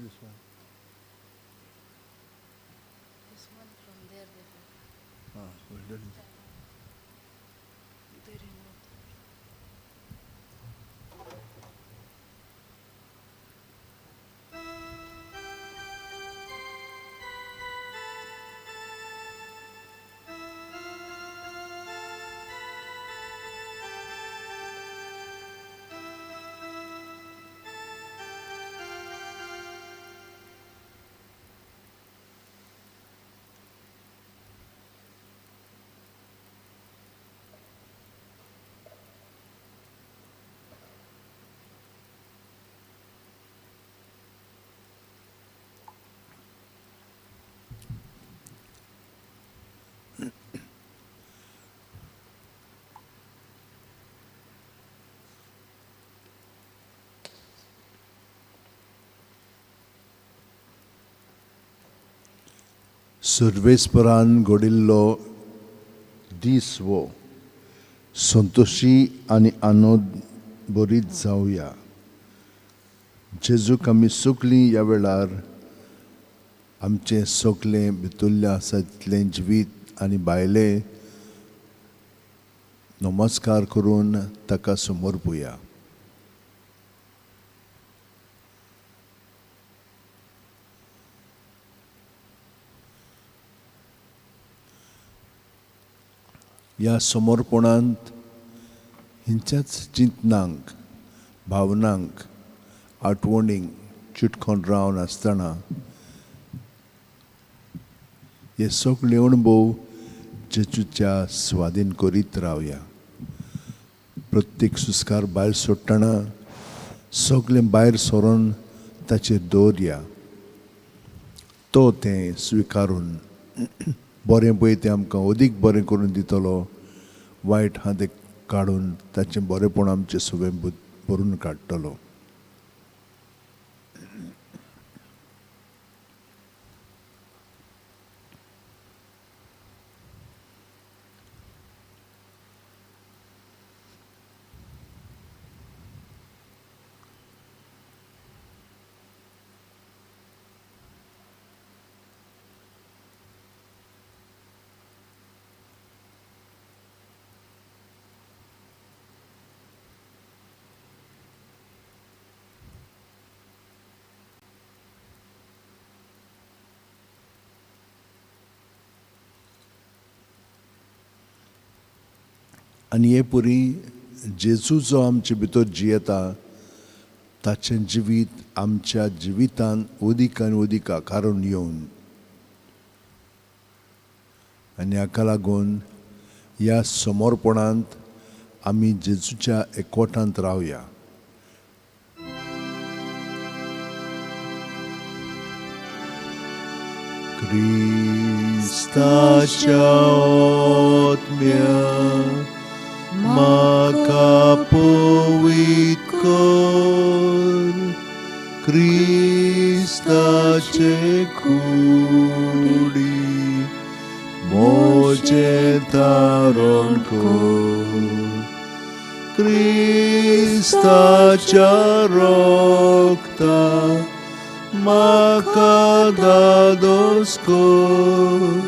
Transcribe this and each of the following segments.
This one. This one from there they have. Ah, well, that is. They removed. सर्वेस्परान घडिल्लो दीस वो संतोशी आनी आनंद बरीच जावया. जेजूक आमी सगलीं ह्या वेळार आमचें सगलें भितरलें आसा तितलें जिवीत आनी भायलें नमस्कार करून ताका समर्पुया. ह्या समर्पणांत हिंच्याच चिंतनांक, भावनांक, आठवणींक चिटकोन रावन आसतना हे सगळे अणभव जेजूच्या स्वाधीन करीत रावया. प्रत्येक सुस्कार भायर सोडटना सगळें भायर सरून ताचेर दवरया. तो तें स्विकारून बरें पळय तें आमकां अदीक बरें करून दितलो, वायट हा तें काडून ताचें बरेंपण आमचें सगळें भरून काडटलो. आनी हे पुरी जेजू जो आमचे भितर जियेता ताचें जिवीत आमच्या जिवितान अदीक आनी अदीक आकारून येवन आनी हाका लागून ह्या समर्पणांत आमी जेजूच्या एकवटांत रावया. क्रिस्ताच्या आत्म्या म्हाका पवित्र कर, क्रिस्ताचे कुडी म्हजें तारण कर, क्रिस्ताच्या रक्ता म्हाका दादोस कर,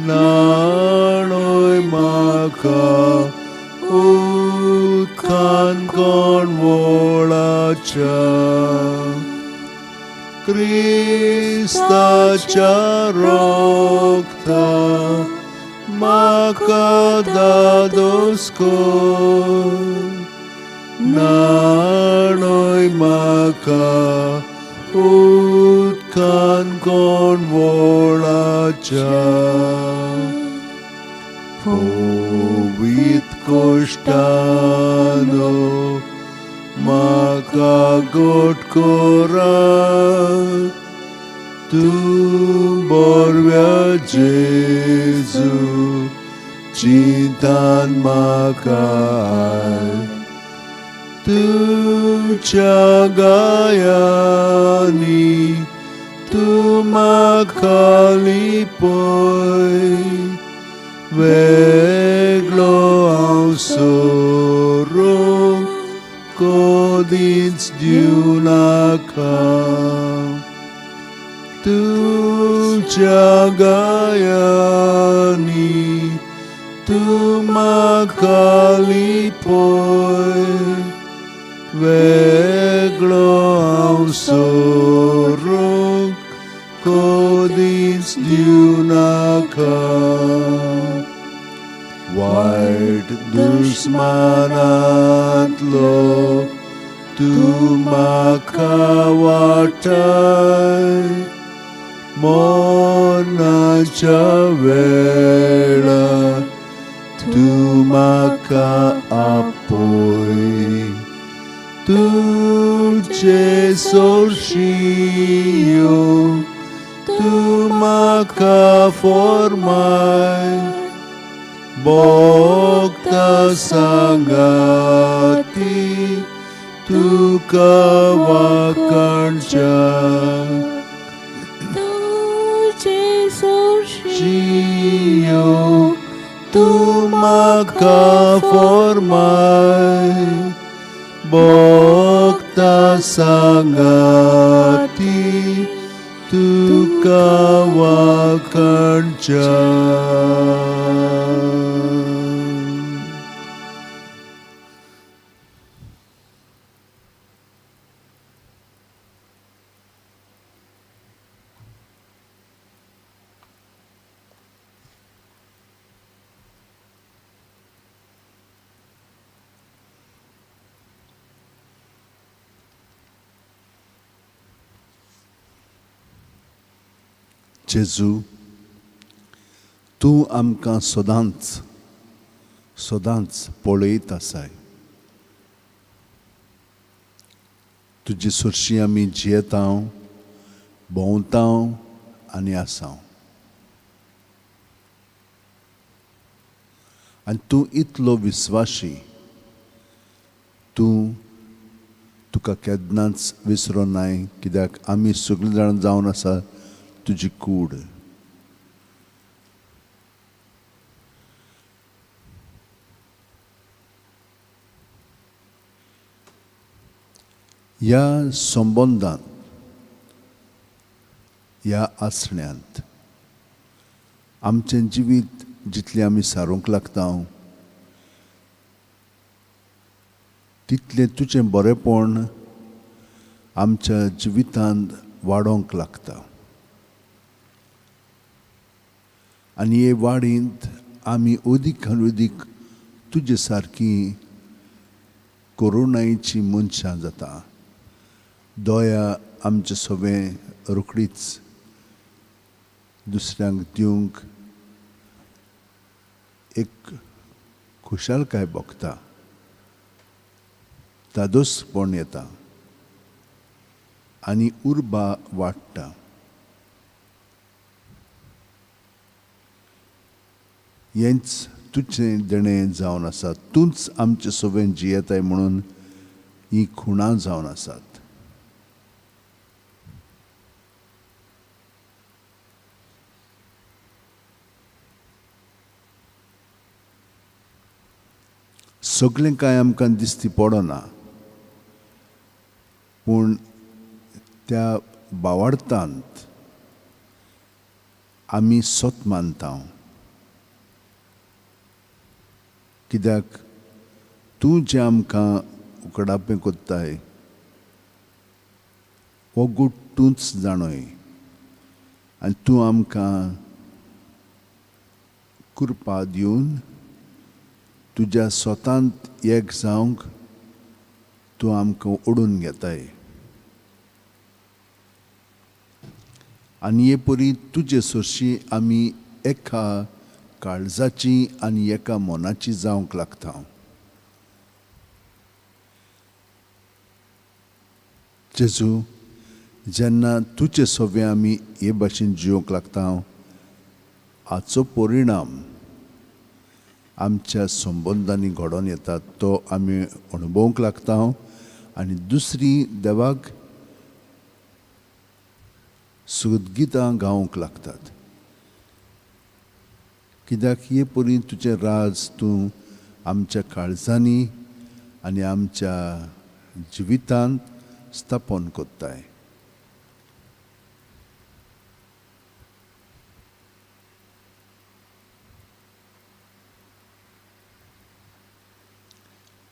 न्हाणय म्हाका उदकान कोणवळाच्या, क्रिस्ताच्या रक्ता म्हाका दादोस कर, न्हाणय म्हाका उदकान कोणवळाच्या. पवित्र कोश्टानो म्हाका गोट करात, तूं बरव्या जेजू चिंतान म्हाका, तुज्या गायांनी तूं म्हाका लिपय, वेगळो हांव सरूंक कोदींच दिवनाका तुज्या गायांनी तूं म्हाका लिपय वेगळो हांव सोरूंक कोदींच दिवनाका वायट दुस्मानांतलो तूं म्हाका वाटाय मरणाच्या वेळार तूं म्हाका आपय तुजे सोरशियो तूं म्हाका फॉर्माय भोगता सांगाती तुका वाखाणच्या तुझे सोरशी शियो तूं म्हाका फॉर्माय भोगता सांगाती तुका वाखाणच्या. जेजू, तूं आमकां सदांच सदांच पळयत आसाय. तुजे सरशी आमी जियेता, भोंवता आनी आसा. आनी तूं इतलो विस्वाशी, तूं तुका केन्नाच विसरो नाय, कित्याक आमी सगळीं जाणां जावन आसा तुजी कूड. ह्या संबंदांत, ह्या आसण्यांत आमचें जिवीत जितलें आमी सारूंक लागता तितलें तुजें बरेंपण आमच्या जिवितांत वाडोवंक लागता. आनी हे वाडींत आमी अदीक आनी अदीक तुजे सारकी करुणायेची मनशां जाता. दया आमचे सगळें रोखडीच दुसऱ्यांक दिवंक एक खुशालकाय भोगता, धादोसपण येता आनी उर्बा वाडटा. हेंच तुजें देणें जावन आसा. तूंच आमचे सगळें जियेताय म्हणून हीं खुणां जावन आसात. सगळें कांय आमकां दिसती पडना, पूण त्या बावार्थांत आमी सत मानता, कित्याक तूं जें आमकां उकडापें कोत्ताय हो गूट तूंच जाणय आनी तूं आमकां कृपा दिवन तुज्या स्वतांत एक जावंक तूं आमकां ओडून घेताय. आनी हे परी तुजे सरशी आमी एका काळजाची आनी एका मनाची जावंक लागता. जेजू, जेन्ना तुजे सगळें आमी हे भाशेन जिवंक लागता हाचो परिणाम आमच्या संबंदांनी घडोवन येता, तो आमी अणभवंक लागता. आनी दुसरी देवाक सुदगितां गावंक लागतात, कित्याक हे परी तुजें राज तूं आमच्या काळजांनी आनी आमच्या जिवितांत स्थापन कोत्ताय.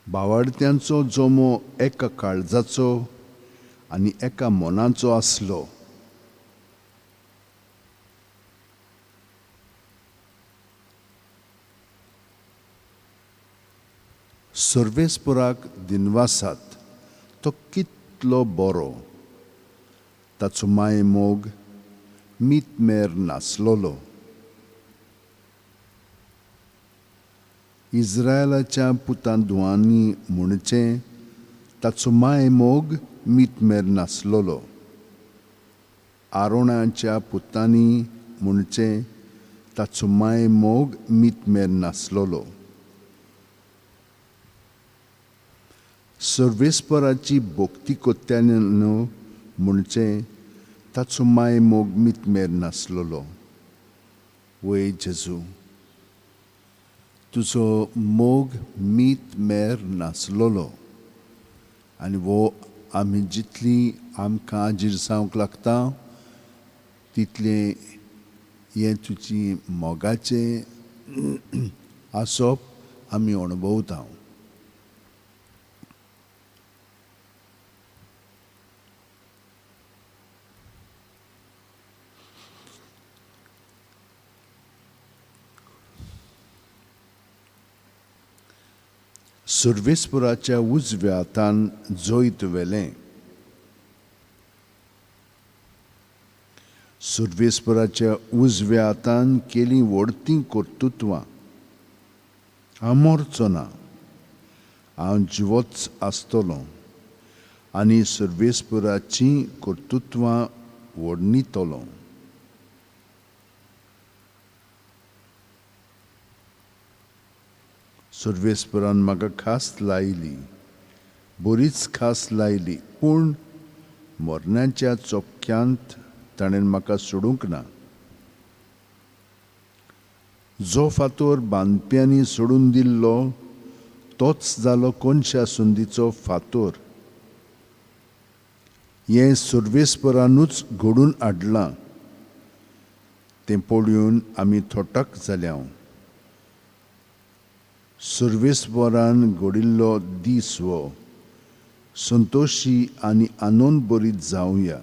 बावाडत्यांचो जमो एका काळजाचो आनी एका मनाचो आसलो. सर्वेस्पराक दिनवासात, तो कितलो बरो, ताचो माये मोग मीतमेर नासलोलो. इस्रायलाच्या पुतां धुवांनी म्हणचें, ताचो माये मोग मीतमेर नासलोलो. आरोणाच्या पुतांनी म्हणचें, ताचो माये मोग मीतमेर नासलोलो. सर्वेस्पराची भक्ती कोत्यानी म्हणचें, ताचो माये मोग मीतमेर नासलोलो. वय जेजू, तुजो मोग मीत मेर नासलोलो आनी वो आमी जितली आमकां आजीर जावंक लागता तितलें हें तुजी मोगाचें आसप आमी अणभवता. सर्वेस्पराच्या उजव्या हातान जैत व्हेलें. सर्वेस्पराच्या उजव्या हातान केलीं व्हडतीं कर्तृत्वां. हांव मरचो ना, हांव जिवोच आसतलो आनी सर्वेस्पराचीं कर्तृत्वां वर्णितलो. सर्वेस्परान म्हाका खास लायली, बरीच खास लायली, पूण मरणाच्या चोपक्यांत ताणें म्हाका सोडूंक ना. जो फातोर बांदप्यांनी सोडून दिल्लो तोच जालो कोनशा संदीचो फातोर. हें सर्वेस्परानूच घडून हाडलां, तें पळोवन आमी थोटक जाल्या. सर्वेस्परान घडिल्लो दीस हो, संतोशी आनी आनंद बरीत जावया.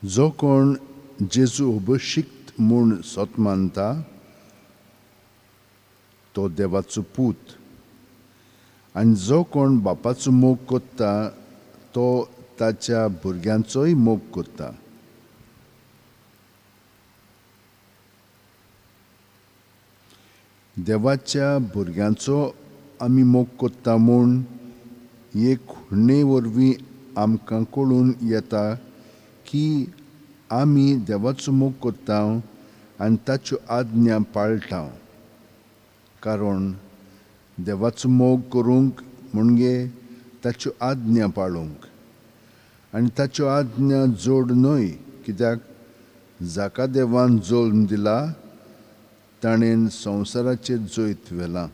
जो कोण जेजू अभिषिक्त म्हूण सत मानता तो देवाचो पूत, आनी जो कोण बापाचो मोग कोत्ता तो ताच्या भुरग्यांचोय मोग कोत्ता. देवाच्या भुरग्यांचो आमी मोग कोत्ता म्हूण हे खुणे वरवीं आमकां कळून येता की आमी देवाचो मोग कोत्ता आनी ताच्यो आज्ञा पाळटा. कारण देवाचो मोग करूंक म्हणजे ताच्यो आज्ञा पाळूंक, आनी ताच्यो आज्ञा जोड न्हय, कित्याक जाका देवान जल्म दिला ताणें संवसाराचेर जैत व्हेलां.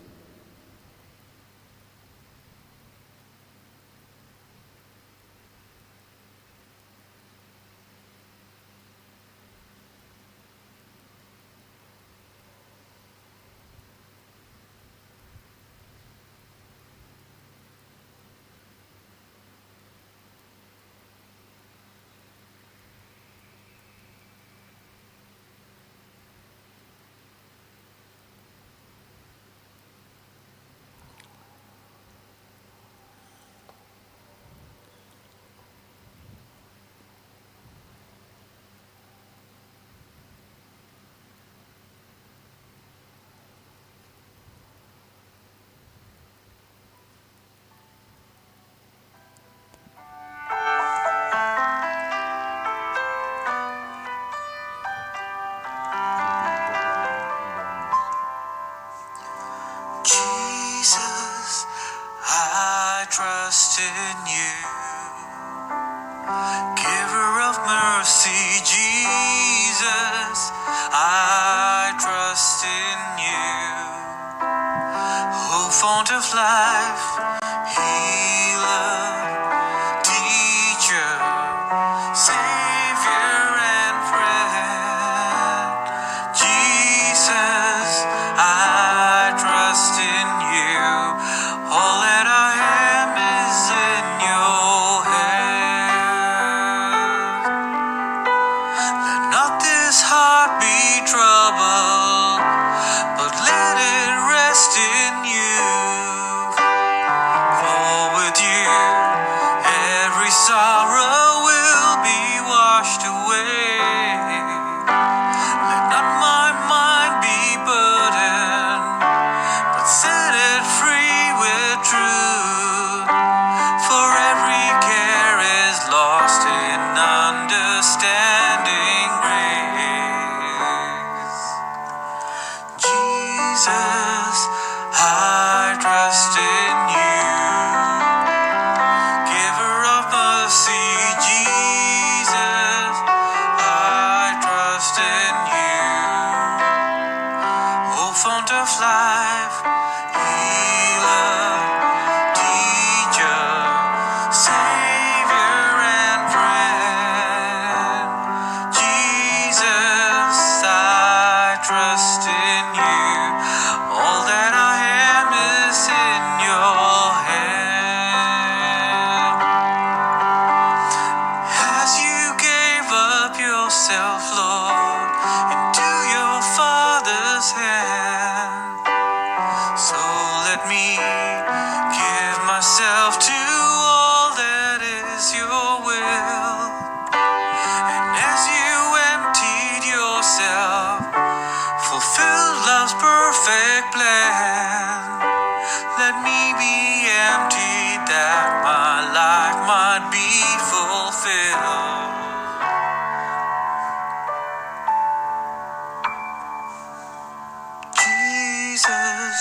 trust in you. Giver of mercy, Jesus, I trust in you. O fount of life, healer, teacher, Savior and friend. Jesus, I trust in you. All that I am is in your hand. Let not this heart be troubled, but let it rest in you. For with you, every sorrow will be washed away. Let not my mind be burdened, but set it free with truth. For every care is lost in understanding grace. Jesus, I trust in you. Giver of mercy, Jesus, I trust in you. O fount of life, healer, teacher, Savior and friend. Jesus, I trust in you. All that I am is in your hand. As you gave up yourself, Lord, into your Father's hand, so let me give myself to all that is your will. And as you emptied yourself, fulfilled love's perfect plan, let me be emptied that my life might be fulfilled. Jesus,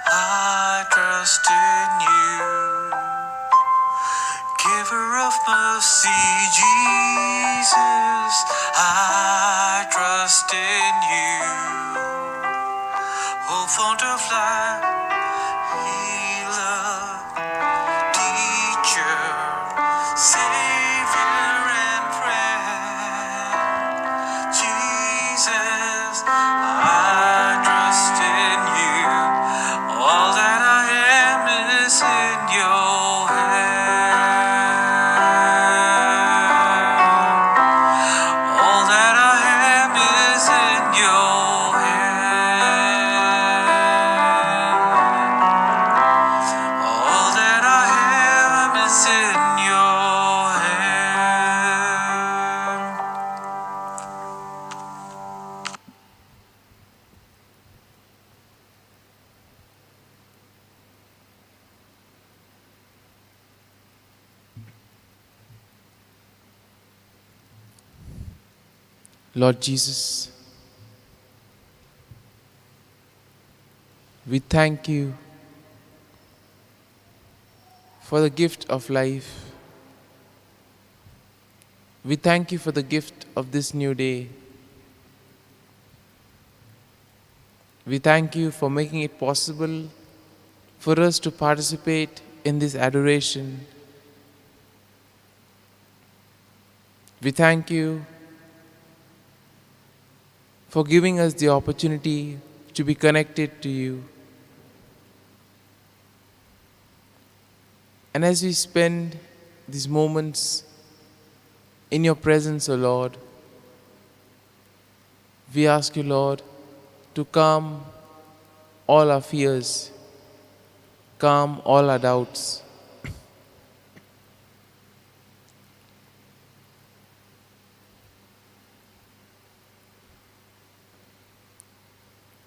I trust in you. Giver of mercy, Jesus, I trust in you. O fount of life, healer, teacher, Savior and friend. Jesus, I trust in you. All that I am is in your hand. All that I am is in your hand. All that I am is in your hand. Lord Jesus, we thank you for the gift of life. We thank you for the gift of this new day. We thank you for making it possible for us to participate in this adoration. We thank you for giving us the opportunity to be connected to you. And as we spend these moments in your presence, O Lord, we ask you, Lord, to calm all our fears, calm all our doubts.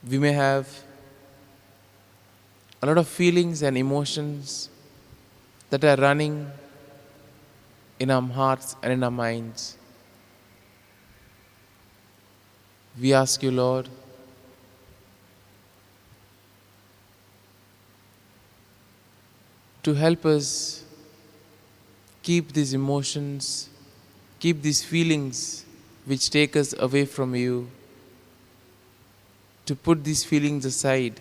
We may have a lot of feelings and emotions that are running in our hearts and in our minds. We ask you, Lord, to help us keep these emotions, keep these feelings which take us away from you, to put these feelings aside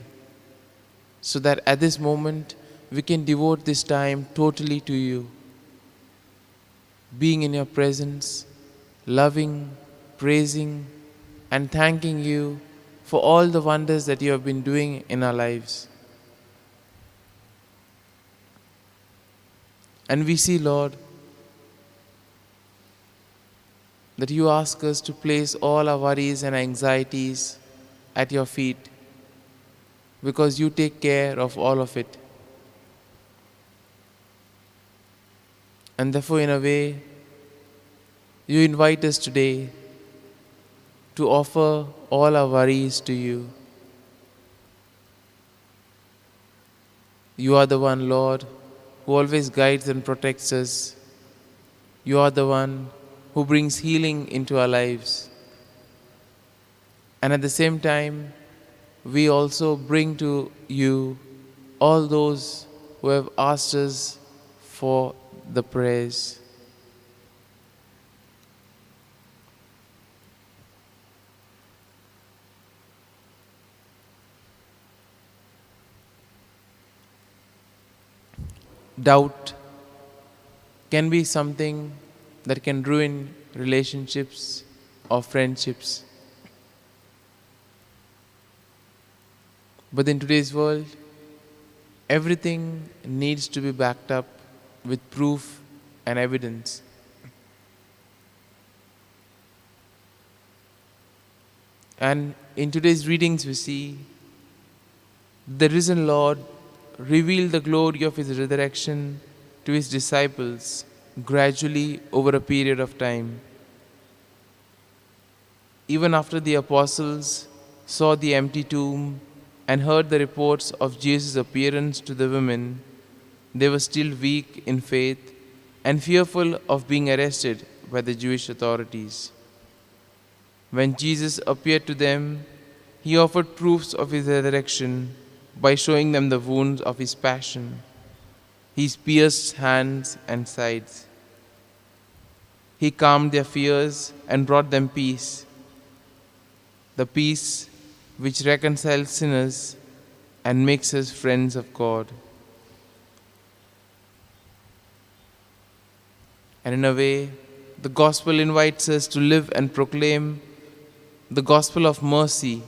so that at this moment we can devote this time totally to you, being in your presence, loving, praising, and thanking you for all the wonders that you have been doing in our lives. And we see, Lord, that you ask us to place all our worries and anxieties at your feet, because you take care of all of it. And therefore, in a way, you invite us today to offer all our worries to you. You are the one, Lord, who always guides and protects us. You are the one who brings healing into our lives. And at the same time, we also bring to you all those who have asked us for the prayers. Doubt can be something that can ruin relationships or friendships. But in today's world, everything needs to be backed up with proof and evidence. And in today's readings, we see the risen Lord revealed the glory of his resurrection to his disciples gradually over a period of time. Even after the apostles saw the empty tomb and heard the reports of Jesus' appearance to the women, they were still weak in faith and fearful of being arrested by the Jewish authorities. When Jesus appeared to them, he offered proofs of his resurrection by showing them the wounds of his passion, his pierced hands and sides. He calmed their fears and brought them peace, the peace which reconciles sinners and makes us friends of God. And in a way, the gospel invites us to live and proclaim the gospel of mercy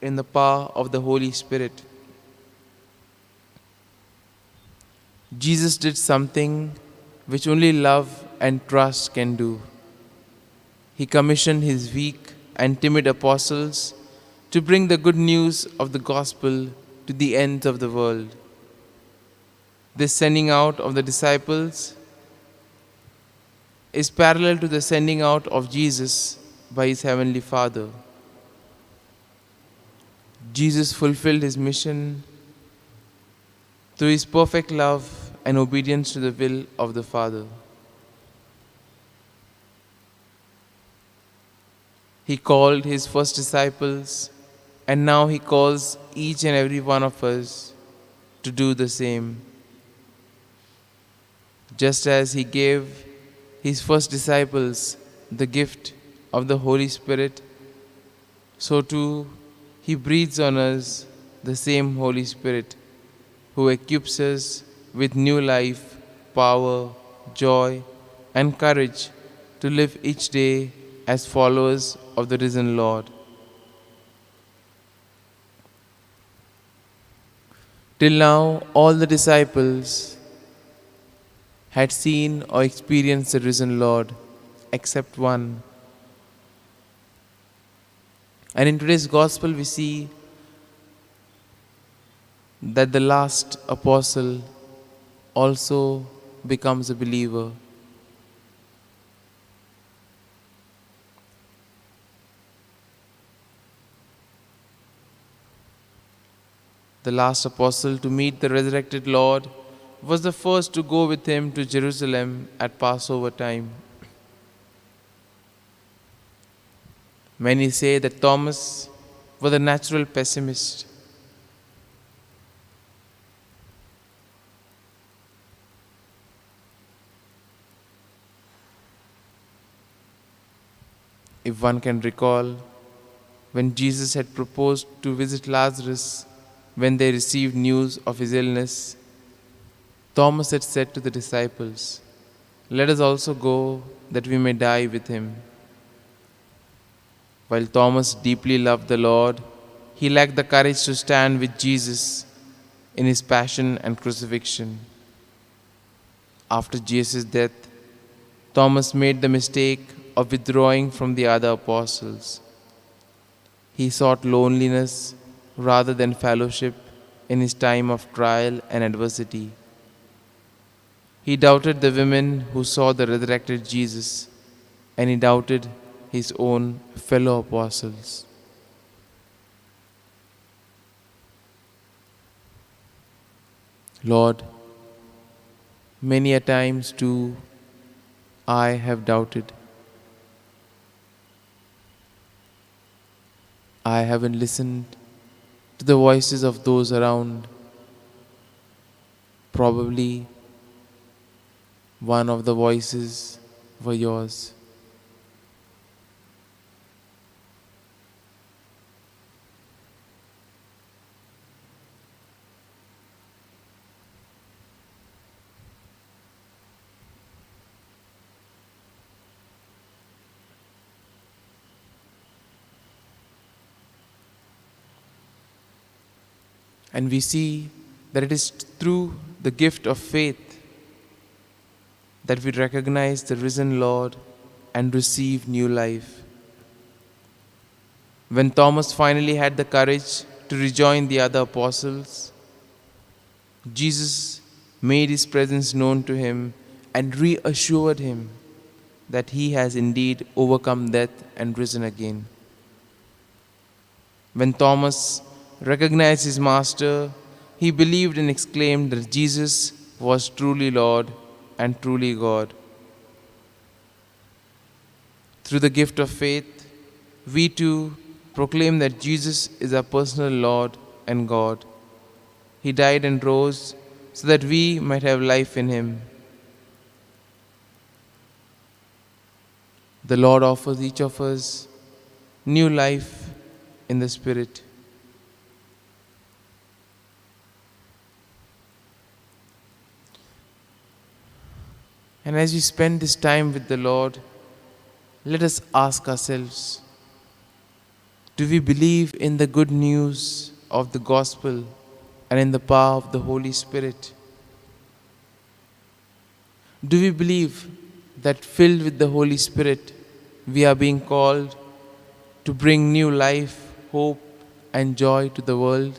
in the power of the Holy Spirit. Jesus did something which only love and trust can do. He commissioned his weak and timid apostles to bring the good news of the gospel to the ends of the world. This sending out of the disciples is parallel to the sending out of Jesus by his heavenly Father. Jesus fulfilled his mission through his perfect love and obedience to the will of the Father. He called his first disciples, and now he calls each and every one of us to do the same. Just as he gave his first disciples the gift of the Holy Spirit, so too he breathes on us the same Holy Spirit who equips us with new life, power, joy, and courage to live each day as followers of the risen Lord. Till now, all the disciples had seen or experienced the risen Lord, except one. And in today's gospel, we see that the last apostle also becomes a believer. The last apostle to meet the resurrected Lord was the first to go with him to Jerusalem at Passover time. Many say that Thomas was a natural pessimist. If one can recall, when Jesus had proposed to visit Lazarus when they received news of his illness, Thomas had said to the disciples, "Let us also go that we may die with him." While Thomas deeply loved the Lord, he lacked the courage to stand with Jesus in his passion and crucifixion. After Jesus' death, Thomas made the mistake of withdrawing from the other apostles. He sought loneliness rather than fellowship in his time of trial and adversity. He doubted the women who saw the resurrected Jesus, and he doubted his own fellow apostles. Lord, many a times too I have doubted. I haven't listened to the voices of those around. Probably one of the voices were yours. And we see that it is through the gift of faith that we recognize the risen Lord and receive new life. When Thomas finally had the courage to rejoin the other apostles, Jesus made his presence known to him and reassured him that he has indeed overcome death and risen again. When Thomas recognized his master, he believed and exclaimed that Jesus was truly Lord and truly God. Through the gift of faith, we too proclaim that Jesus is our personal Lord and God. He died and rose so that we might have life in him. The Lord offers each of us new life in the Spirit. And as we spend this time with the Lord, let us ask ourselves, do we believe in the good news of the gospel and in the power of the Holy Spirit? Do we believe that filled with the Holy Spirit, we are being called to bring new life, hope, and joy to the world?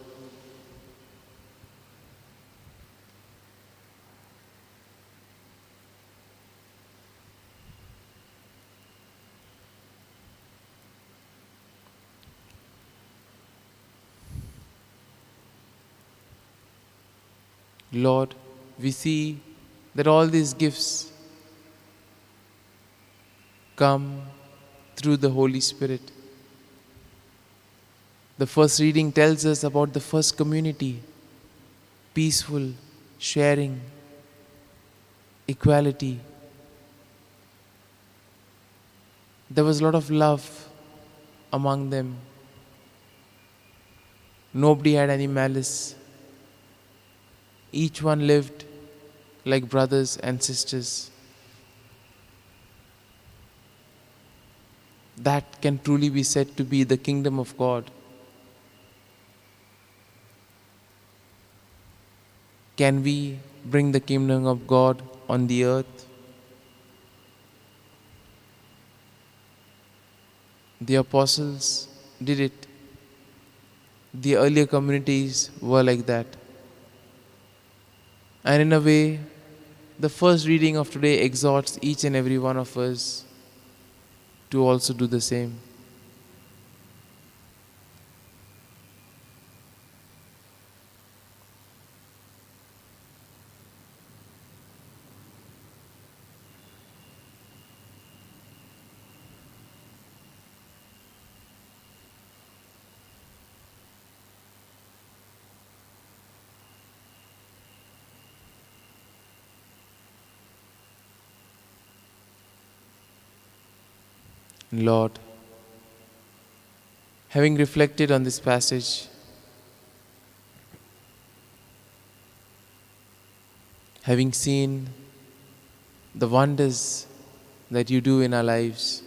Lord, we see that all these gifts come through the Holy Spirit. The first reading tells us about the first community, peaceful, sharing, equality. There was a lot of love among them. Nobody had any malice. Each one lived like brothers and sisters. That can truly be said to be the kingdom of God. Can we bring the kingdom of God on the earth? The apostles did it. The earlier communities were like that. And in a way, the first reading of today exhorts each and every one of us to also do the same. Lord, Having reflected on this passage, having seen the wonders that you do in our lives,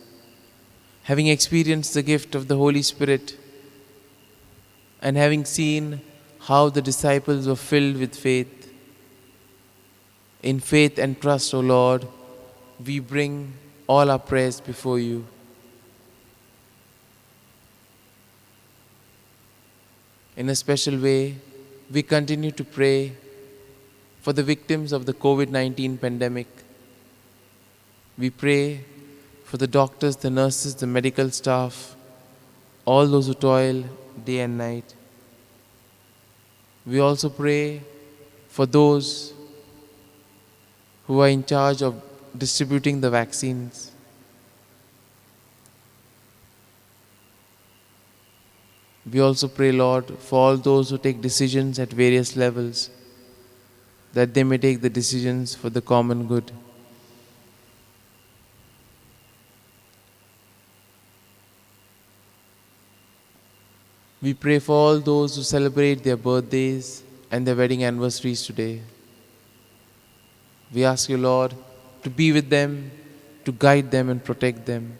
having experienced the gift of the Holy Spirit, and having seen how the disciples were filled with faith, in faith and trust, O Lord, we bring all our prayers before you. In a special way, we continue to pray for the victims of the COVID-19 pandemic. We pray for the doctors, the nurses, the medical staff, all those who toil day and night. We also pray for those who are in charge of distributing the vaccines. We also pray, Lord, for all those who take decisions at various levels, that they may take the decisions for the common good. We pray for all those who celebrate their birthdays and their wedding anniversaries today. We ask you, Lord, to be with them, to guide them and protect them.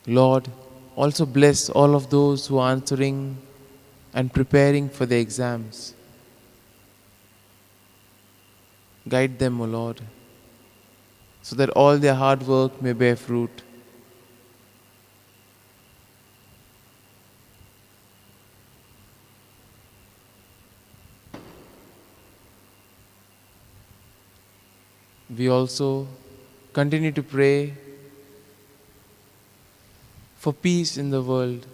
Lord, also bless all of those who are answering and preparing for their exams. Guide them, O Lord, so that all their hard work may bear fruit. We also continue to pray for peace in the world,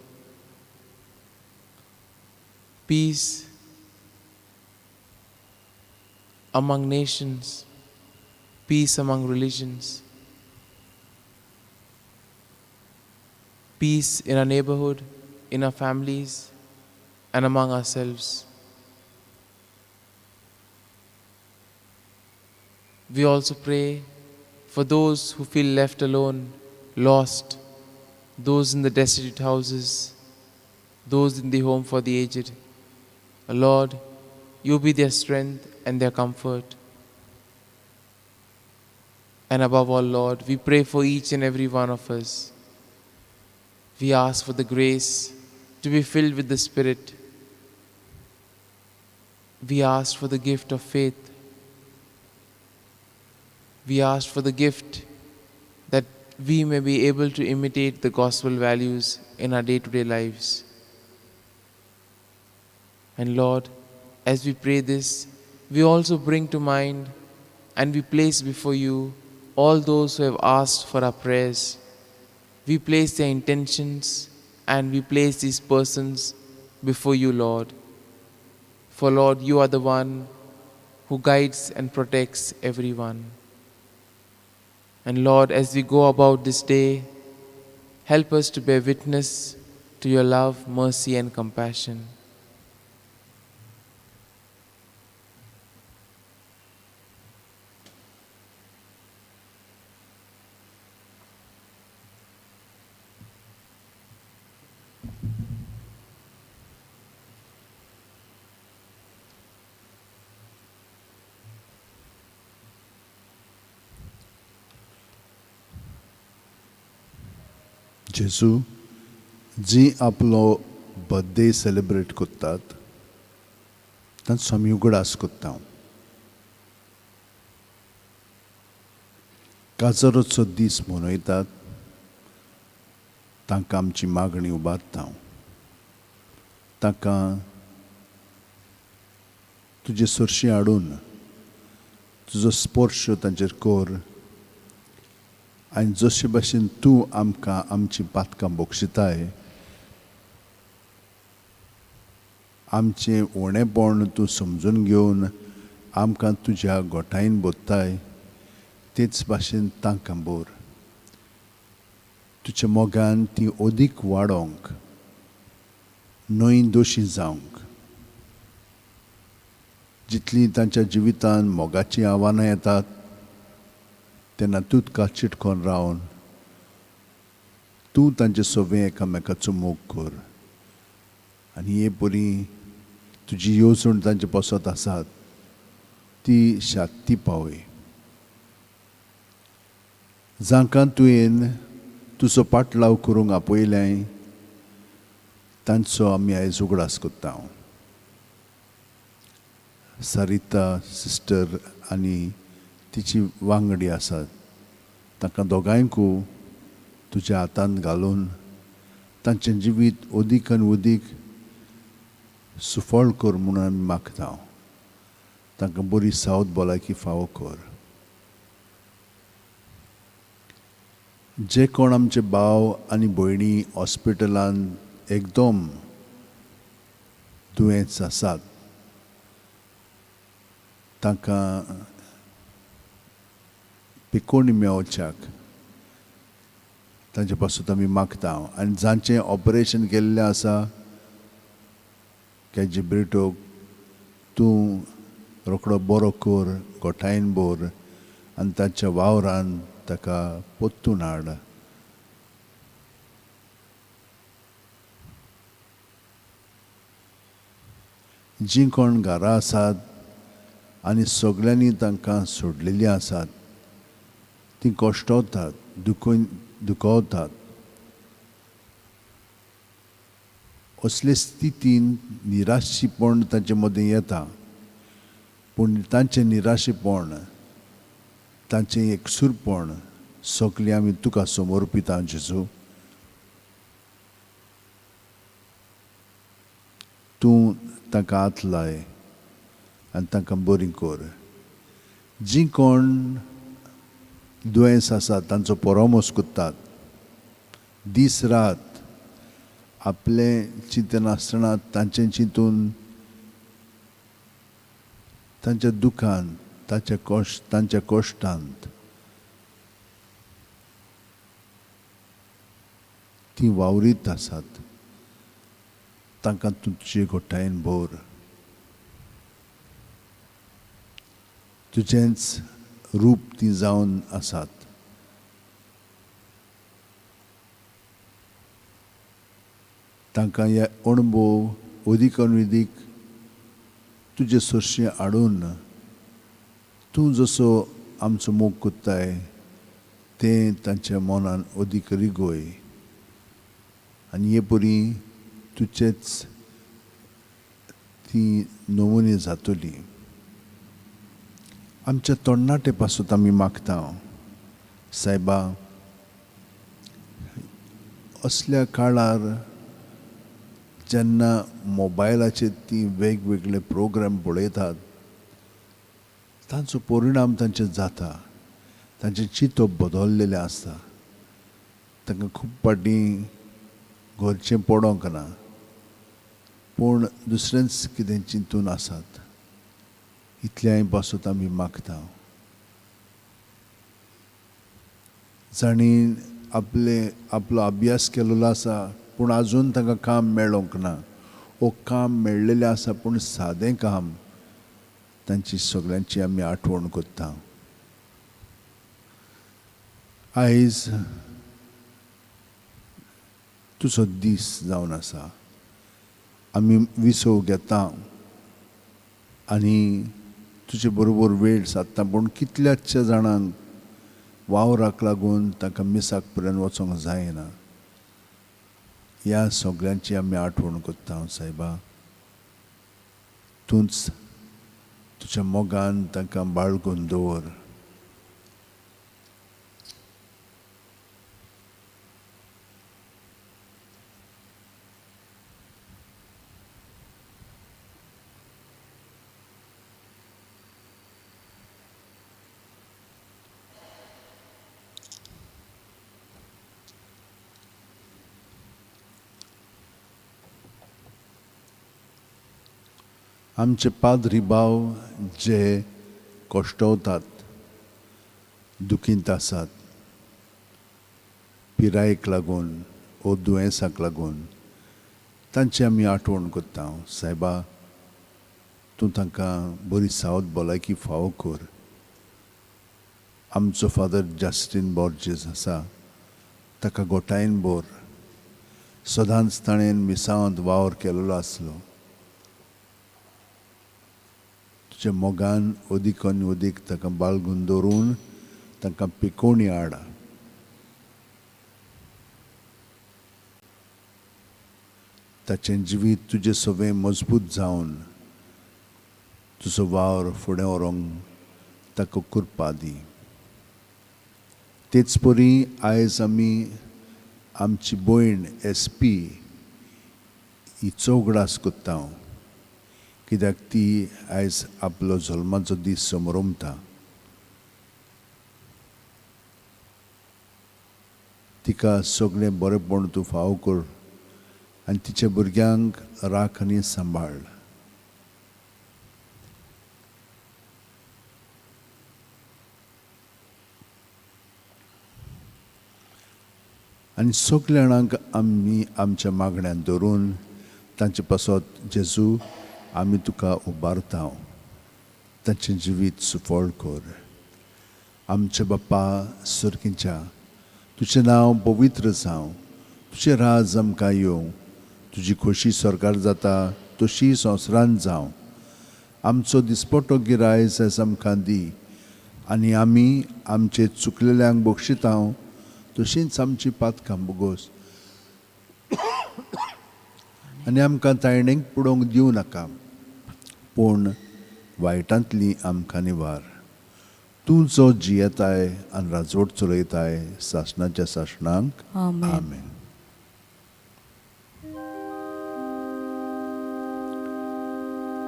peace among nations, peace among religions, peace in our neighborhood, in our families, and among ourselves. We also pray for those who feel left alone, lost, those in the destitute houses, those in the home for the aged. Lord, you be their strength and their comfort. And above all, Lord, we pray for each and every one of us. We ask for the grace to be filled with the Spirit. We ask for the gift of faith. We ask for the gift that we may be able to imitate the gospel values in our day-to-day lives. And Lord, as we pray this, we also bring to mind and we place before you all those who have asked for our prayers. We place their intentions and we place these persons before you, Lord. For Lord, you are the one who guides and protects everyone. And Lord, as we go about this day, help us to bear witness to your love, mercy, and compassion. जेजू जी आपलो birthday celebrate करतात तांचो आमी उगडास करता. काजराचो दीस मनयतात तांकां आमची मागणी उबारता. तांकां तुजे सरशी हाडून तुजो स्पर्श तांचेर कर आनी जशे भाशेन तूं आमकां आमची पातकां बक्षिताय, आमचें उणेपण तूं समजून घेवन आमकां तुज्या गोठायेन भरताय, तेच भाशेन तांकां भर. तुज्या मोगान ती अदीक वाडोवंक, न्हय दोशी जावंक. जितलीं तांच्या जिवितान मोगाचीं आव्हानां येतात तेन्ना तुका चिटकोन रावन तूं तांचे सवें एकामेकाचो मोग कर आनी हे परी तुजी येवजण तांचे पसत आसात ती शात्ती पावय. जांकां तुवें तुजो पाटलाव करूंक आपयलें तांचो आमी आयज उगडास करता. सरिता सिस्टर आनी तिची वांगडी आसात तांकां दोगांयकू तुज्या हातांत घालून तांचें जिवीत अदीक आनी अदीक सुफळ कर म्हणून आमी मागता. तांकां बरी सावध भलायकी फावो कर. जे कोण आमचे भाव आनी भयणी हॉस्पिटलांत एकदम दुयेंस आसात तांकां पिकोणी मेळोवच्याक तांचे पासून आमी मागता. आनी जांचें ऑपरेशन केल्लें आसा केजी ब्रिटोक तूं रोकडो बरो कर, गोठायन बोर आनी तांच्या वावरान ताका पोत्तून हाड. जीं कोण घरा आसात आनी सगळ्यांनी तांकां सोडलेलीं आसात तीं कश्टवतात, दुखवतात. असले स्थितीन निराशीपण तांचे मदीं येता, पूण तांचें निराशीपण, तांचें एकसूरपण सगळें आमी तुका समर्पिता जेजू. तूं तांकां हात लाय आनी तांकां बरीं कर. जीं कोण दुयेंस आसा तांचो परामर्श करतात, दीस रात आपलें चिंतनासतना तांचें चिंतून तांच्या दुखान, तांच्या कश्टांत तीं वावरीत आसात. तांकां तुजे गोठायेन भर, तुजेंच रूप ती जावन आसात. तांकां हे अणभव अदीक अदीक तुजे सरशीं हाडून तूं जसो आमचो मोग करताय तें तांच्या मनान अदीक रिगोय आनी हे परी तुजेच ती नमुने जातली. आमच्या तरणाटे पासून आमी मागता सायबा, असल्या काळार जेन्ना मोबायलाचेर ती वेगवेगळे प्रोग्राम पळयतात तांचो परिणाम तांचेर जाता, तांचें चिंतप बदललेलें आसता. तांकां खूब फावटी घरचें पडोंक ना, पूण दुसरेंच कितें चिंतून आसात. इतल्याय पासून आमी मागता जांणी आपलो अभ्यास केल्लो आसा पूण आजून तांकां काम मेळोंक ना, ओ काम मेळ्ळेलें आसा पूण सादें काम, तांची सगळ्यांची आमी आठवण करता. आयज तुजो दीस जावन आसा, आमी विसव घेता आनी तुजे बरोबर वेळ सादता, पूण कितल्याच्या जाणांक वावराक लागून तांकां मिसाक पर्यंत वचोंक जायना. ह्या सगळ्यांची आमी आठवण करता सायबा. तूंच तुज्या मोगान तांकां बाळगून दवर. आमचे पाद्री भाव जे कश्टवतात, दुखींत आसात, पिरायेक लागून ओ दुयेंसाक लागून, तांची आमी आठवण करता. सायबा, तूं तांकां बरी सावध भलायकी फावो कर. आमचो फादर जस्टीन बॉर्जीस आसा ताका गोठायेन भर. सदांच ताणें मिसांवांत वावर केल्लो आसलो. तुज्या मोगान अदीक आनी अदीक ताका बाळगून दवरून तांकां पिकोवणी हाड. ताचें जिवीत तुजें सवें मजबूत जावन तुजो वावर फुडें व्हरूंक ताका कृपा दी. तेच परी आयज आमी आमची भयण एस पी हिचो उगडास करता, कित्याक ती आयज आपलो जल्माचो दीस समरमता. तिका सगळें बरेंपण तूं फावो कर आनी तिच्या भुरग्यांक राख आनी सांबाळ. आनी सगल्या जाणांक आमी आमच्या मागण्यांत धरून तांचे पासत जेजू आमी तुका उबारता. तांचें जिवीत सुफळ कर. आमच्या बाप्पा सर्गीच्या, तुजें नांव पवित्र जावं, तुजें राज आमकां येवं, तुजी खोशी सरकार जाता तशी संवसारांत जावं. आमचो दिसपटो गिरायस आयज आमकां दी आनी आमी आमचे चुकलेल्यांक बक्षिता तशींच आमची पातकां बोगोस आनी आमकां तायणेक पुडोवंक दिवं नाका, पूण वायटांतली आमकां निवार. तूं जो जियेताय आनी राजवट चलयताय सासणाच्या सासणांक. आमेन.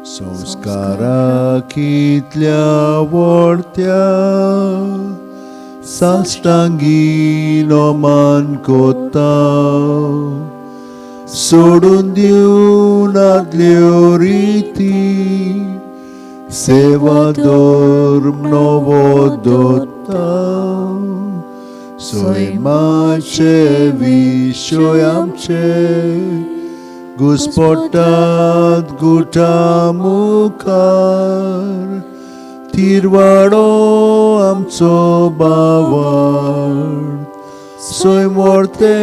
संस्कारा कितल्या व्हडत्या साश्टांगी नमन कोता, सोडून दिवन आदल्यो रिती, सेवा धर्म नवो दत्ता. सैमाचे विशय आमचे घुस्पटात गुटा मुखार, तिरवाडो आमचो बावड, सैम व्हडते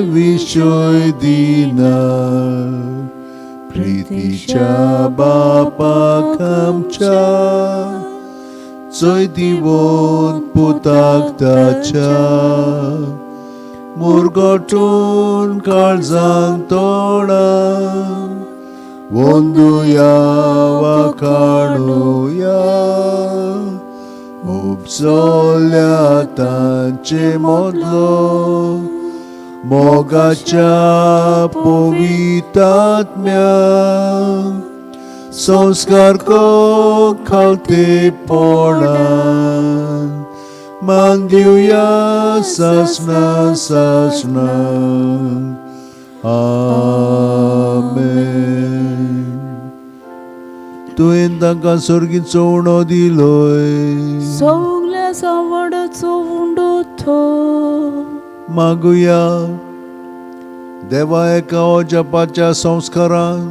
विशय दिना. प्रितीच्या बापाक आमच्या चोय दिवन पुताक ताच्या, मुरगटून काळजान तोंडान वंदुया वाखाणुया. उपसल्या तांचे मदलो मोगाच्या पवितात्म्या, संस्कार को खालतेपणान मान दिवया सासणा सासणा. आमेन. तुवें तांकां सर्गीचो उणो दिलोय, सगल्या सावडाचो उंडो थो. मागुया. देवा, एका अजापाच्या संस्कारान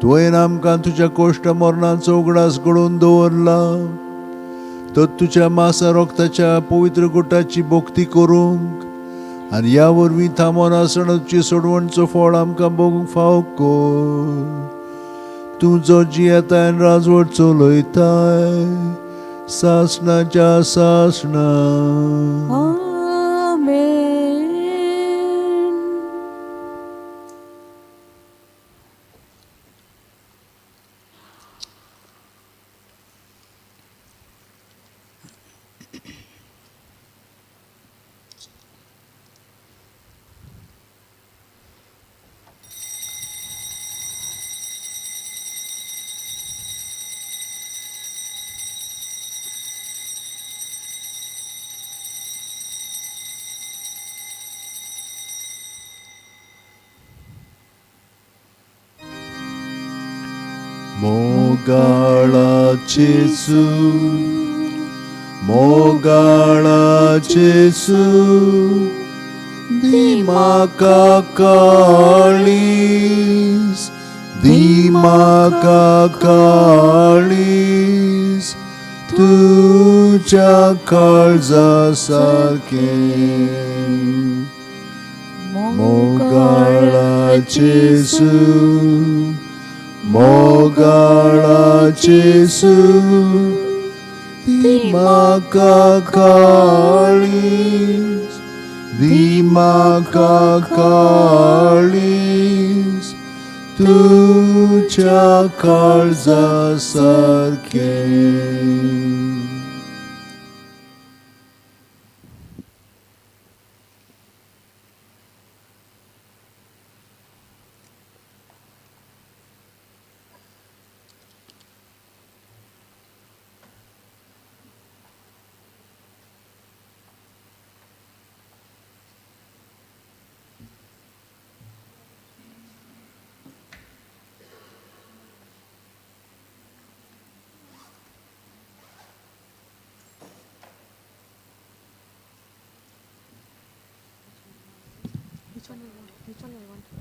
तुवें आमकां तुज्या कोश्ट मरणाचो उगडास घडोवन दवरला, तर तुज्या मासा रोगताच्या पवित्र गुटाची भक्ती करूंक आनी ह्या वरवीं थांबोन आसतना तुजी सोडवणचो फळ आमकां भोगूंक फावो कर. तूं जो जियेताय आनी राजवट चलयताय सासणाच्या सासणा. आमेन. मोगाळा जेजू, मोगाळा जेजू, दी म्हाका काळीज, दी म्हाका काळीज, तुज्या काळजा सारकें. मोगाळा जेजू, मोगाळा जेजू, दी म्हाका काळीज, दी म्हाका काळीज तुज्या काळजा सारकें. Which one you want? Which one you want?